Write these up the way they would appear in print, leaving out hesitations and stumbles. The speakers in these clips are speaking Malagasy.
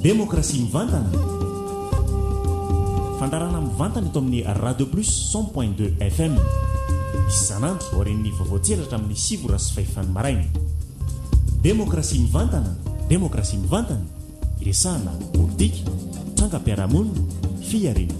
Demokrasia mivantana. Fandaharana mivantana eto amin'ny Radio Plus 100.2 FM. Isan'andro aorian'ny vaovao tselatra amin'ny 9h30 maraina. Demokrasia mivantana, demokrasia mivantana, iresahana politika, trangam-piarahamonina, fihariana.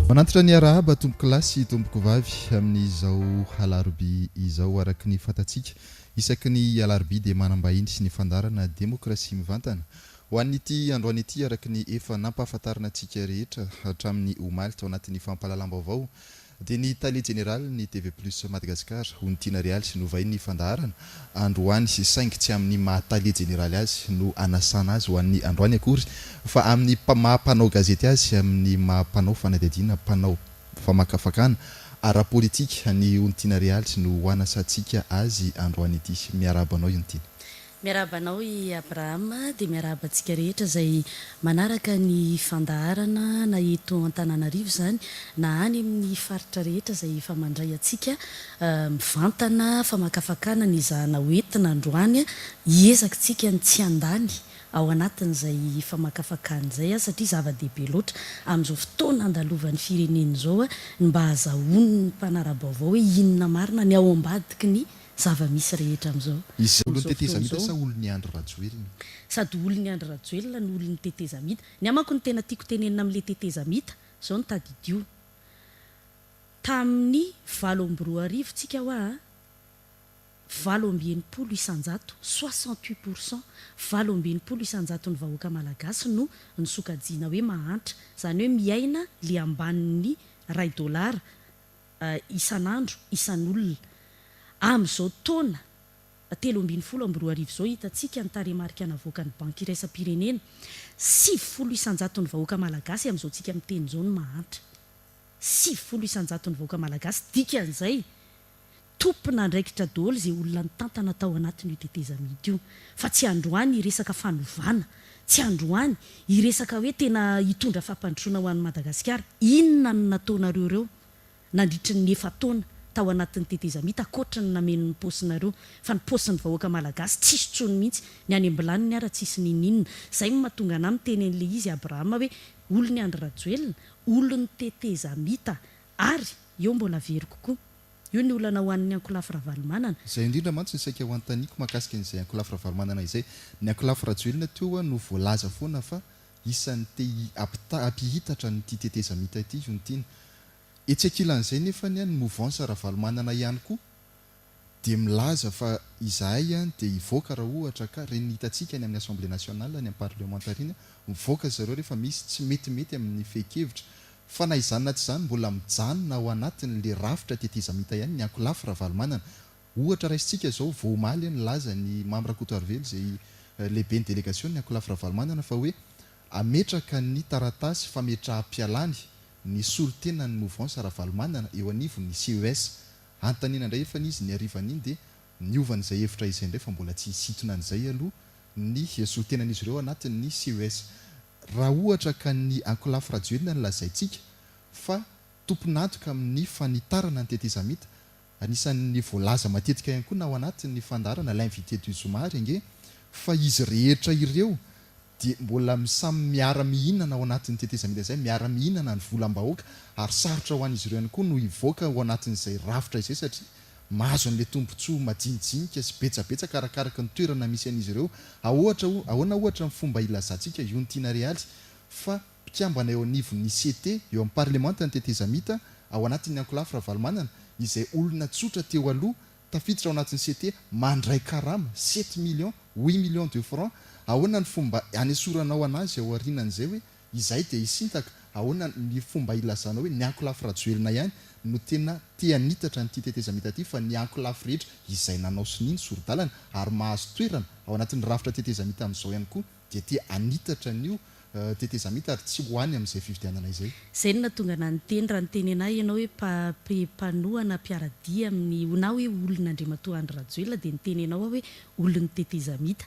Manantitra ny arahaba tompokolahy sy tompokovavy amin'izao alarobia izao. Araka ny fantatsika, isaky ny alarobia dia manam-bahiny ny fandaharana Demokrasia Mivantana. Ho an'ity androany ity, araka ny efa nampahafantarina antsika rehetra hatramin'ny omaly tao anatin'ny fampahalalam-baovao, dia ny Tale Jeneralin'ny TV Plus Madagascar, Onitiana Realy, no vahin'ny fandaharana androany, saingy tsy amin'ny maha Tale Jeneraly azy no anasana azy ho an'ny androany akory, fa amin'ny maha mpanao gazety azy, amin'ny maha mpanao fanadihadiana, mpanao famakafakana ara-politika an'i Onitiana Realy no ho anasantsika azy androany ity. Miarahaba anao Onitiana. Miarahaba anao i Abraham, dia miarahaba antsika rehetra izay manaraka ny fandaharana na eto Antananarivo izany na any amin'ny faritra rehetra izay efa mandray antsika mivantana famakafakana ny ezahana ho entina androany hiezaka isika ny tsy handany ao anatin'izay famakafakana izay satria zava-dehibe loatra amin'izao fotoana andalovan'ny firenena izao ny mba hahazahoan'ny mpanara-baovao hoe inona marina ny ao ambadiky ny zava-misy rehetra amin'izao Izy olon'ny amin'izao fotoana tetezamita izao. sa olon'i Andry Rajoelina? Sady olon'i Andry Rajoelina no olon'ny tetezamita. Ny ahy manko ny tena tiako tenenina amin'ilay tetezamita, izao no tadidio. Tamin'ny 2008 tsika hoa a, 68%, 68 pour cent, 68 isan-jaton'ny vahoaka malagasy no nosokajiana hoe mahantra. Izany hoe miaina le ambanin'ny iray dolara isan'andro, isan'olona. Amin'izao taona 2013 izao, hitantsika ny tarehimarika navoakan'ny Banky Iraisam-pirenena, 90 isan-jaton'ny vahoaka malagasy amin'izao tsika miteny izao no mahantra. 90 isan-jaton'ny vahoaka malagasy, dikan'izay, tompon'andraikitra daholo izay olona nitantana tao anatin'io tetezamita io. Fa tsy androany hiresaka fanovana, tsy androany hiresaka hoe tena hitondra fampandrosoana ho an'i Madagasikara. Inona no nataonareo ireo nandritry ny efa-taona tao anatin'ny tetezamita ankoatry ny nameno ny paosinareo? Fa ny paosin'ny vahoaka malagasy tsisy intsony mihitsy, ny any am-bilaniny ara tsisy n'inon'inona. Izay no mahatonga anah miteny an'ilay izy Abrahama hoe olon'i Andry Rajoelina, olon'ny tetezamita ary eo mbola averiko koa. Io ny olana ho an'ny ankolafy Ravalomanana. Izay indrindra mantsy no saika ho anontaniako mahakasika an'izay ankolafy Ravalomanana izay. Ny ankolafy Rajoelina teo no voalaza foana fa isan'ny te hampihitatra an'ity tetezamita ity io ny tiana. Etsy ankilan'izay nefa ny mouvance Ravalomanana ihany koa dia milaza fa izahay dia hivoaka raha ohatra ka ireny hitantsika any amin'ny Assemblée nationale, any amin'ny parlemanta ireny, mivoaka zareo rehefa misy tsy metimety amin'ny fehin-kevitra. Fa na izany na tsy izany mbola mijanona ao anatin'le rafitra tetezamita ihany ny ankolafy Ravalomanana. Ohatra raisintsika izao, vao omaly nilaza ny Mamy Rakotoarivelo izay lehiben'ny delegasion'ny ankolafy Ravalomanana fa hoe hametraka ny taratasy fametraham-pialany ny solontenan'ny mouvance Ravalomanana eo anivon'ny CES. Anontaniana indray efa izy ny harivan'iny dia niova an'izay hevitra izay indray fa mbola tsy hisintona an'izay aloha ny solontenan'izy ireo anatin'ny CES. Raha ohatra ka ny ankolafy Rajoelina no lazaintsika fa tompon'antoka amin'ny fanitarana ny tetezamita, anisan'ny voalaza matetika ihany koa na ao anatin'ny fandaharana L'invité du zoma ary ange fa izy rehetra ireo dia mbola samy miara mihinana ao anatin'ny tetezamita izay, miara mihinana ny volam-bahoaka ary sarotra ho an'izy ireo ihany koa no hivoaka ao anatin'izay rafitra izay satria mahazo an'ilay tombontsoa majinijinika sy betsabetsaka arakaraka ny toerana misy an'izy ireo. Ahoatra ahoana ohatra ny fomba ilazantsika Iontiana Realy fa mpikambana eo anivon'ny CT eo amin'ny parlemanta ny tetezamita ao anatin'ny ankolafy Ravalomanana izay olona tsotra teo aloha tafiditra ao anatin'ny CT mandray karama sept millions, huit millions de francs, ahoana ny fomba anesoranao anazy ao aorianan'izay hoe izahay dia hisintaka, ahoana ny fomba ilazanao hoe ny ankolafy Rajoelina ihany no tena te hanitatra an'ity tetezamita ity fa ny ankolafy rehetra izay nanao sonia ny sori-dalana ary mahazo toerana ao anatin'ny rafitra tetezamita amin'izao ihany koa dia te hanitatra an'io tetezamita ary tsy ho any amin'izay fifidianana izay. Izay no nahatonga anah niteny, raha niteny anah ianao hoe mpanohana, mpiara-dia amin'ny, na hoe olon'Andriamatoa Andry Rajoelina dia niteny anao aho hoe olon'ny tetezamita.